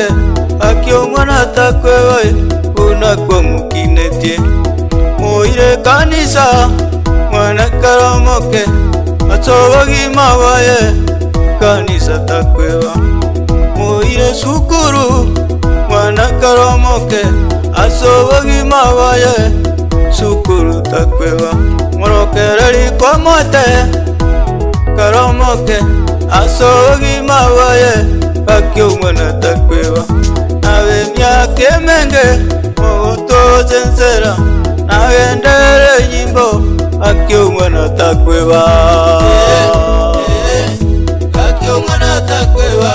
Karamoke akiomwana takwewa unakwa mukinetie muire kanisa mwana karamoke atsobagima waye kanisa takwewa muire sukuru mwana karamoke asobagima waye sukuru takwewa morokereri kwa mote karamoke asobagima waye akiomwana takwewa nawe myake menge mogoto zenzera nagendere nyimbo akiomwana takwewa akiomwana takwewa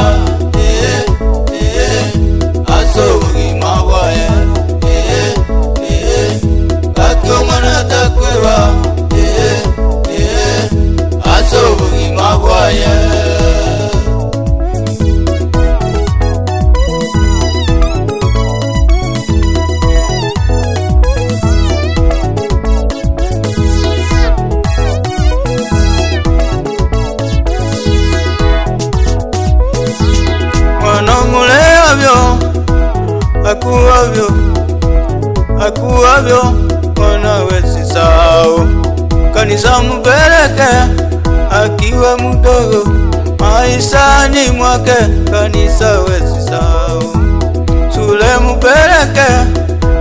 asobagima waye akiomwana takwewa asobagima waye. Akuavyo, akuavyo, mwana wezi sao. Kanisa mupeleke, akiwa mdogo, maishani mwake, kanisa wezi sao. Shule mupeleke,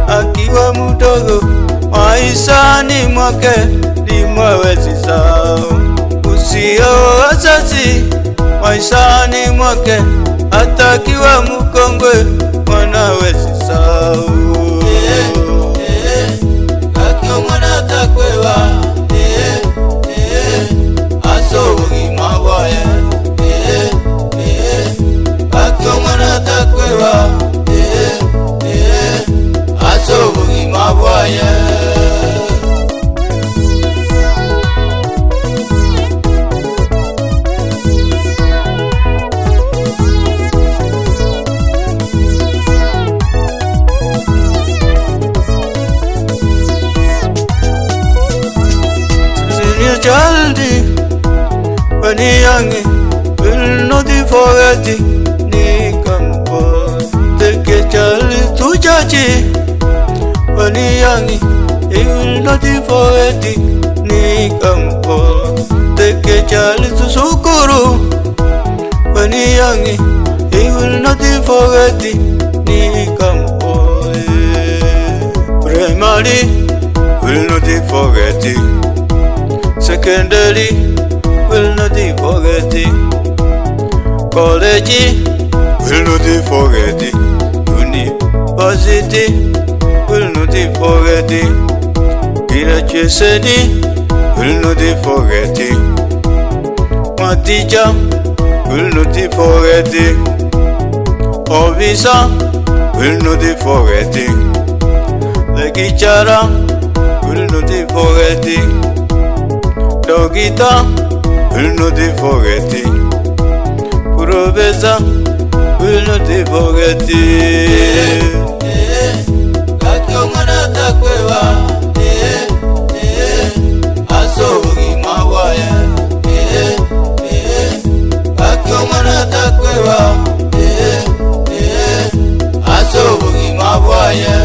akiwa mdogo, maishani mwake, limwe wezi sao. Usio wazazi, maishani mwake, atakiwa mkongwe, mwana wezi sao. Akiomwana takwewa asobagima waye akiomwana takwewa asobagima waye. Child, when he young, will not forget ni kampo. Take a child to church. When he young, he will not forget ni kampo. Take a child to sukuru. When he young, he will not forget ni kampo. Primary will not forget. Secondary will not forget it. College will not forget it. University will not forget it. Graduation will not forget it. My teacher will not forget it. Officer will not forget it. Lecturer will not forget it. Doctor will not forget it. Professor will not forget it. Akiomwana takwewa asobagima waye akiomwana takwewa asobagima waye.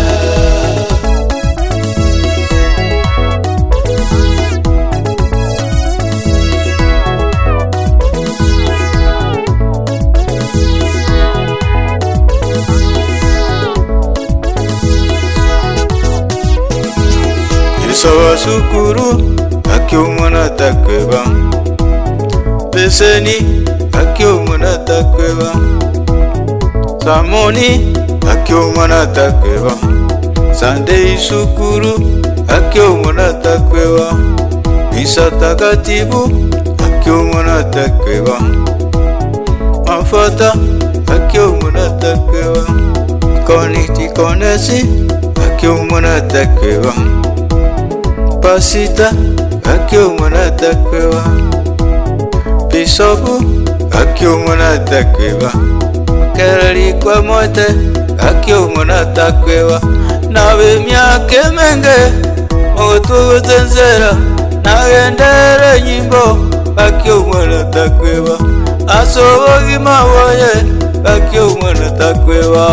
Sawa sukuru akiomwana takwewa beseni akiomwana takwewa samoni akiomwana takwewa Sunday sukuru akiomwana takwewa misa takatifu akiomwana takwewa mafata akiomwana takwewa koniti konesi akiomwana takwewa Pasita akiomwana takwewa Bisopu akiomwana takwewa Makereri kwa mote akiomwana takwewa nawe myake menge mogotugo zenzera nagendere nyimbo akiomwana takwewa asobogima waye. Bakyo mwana takwewa.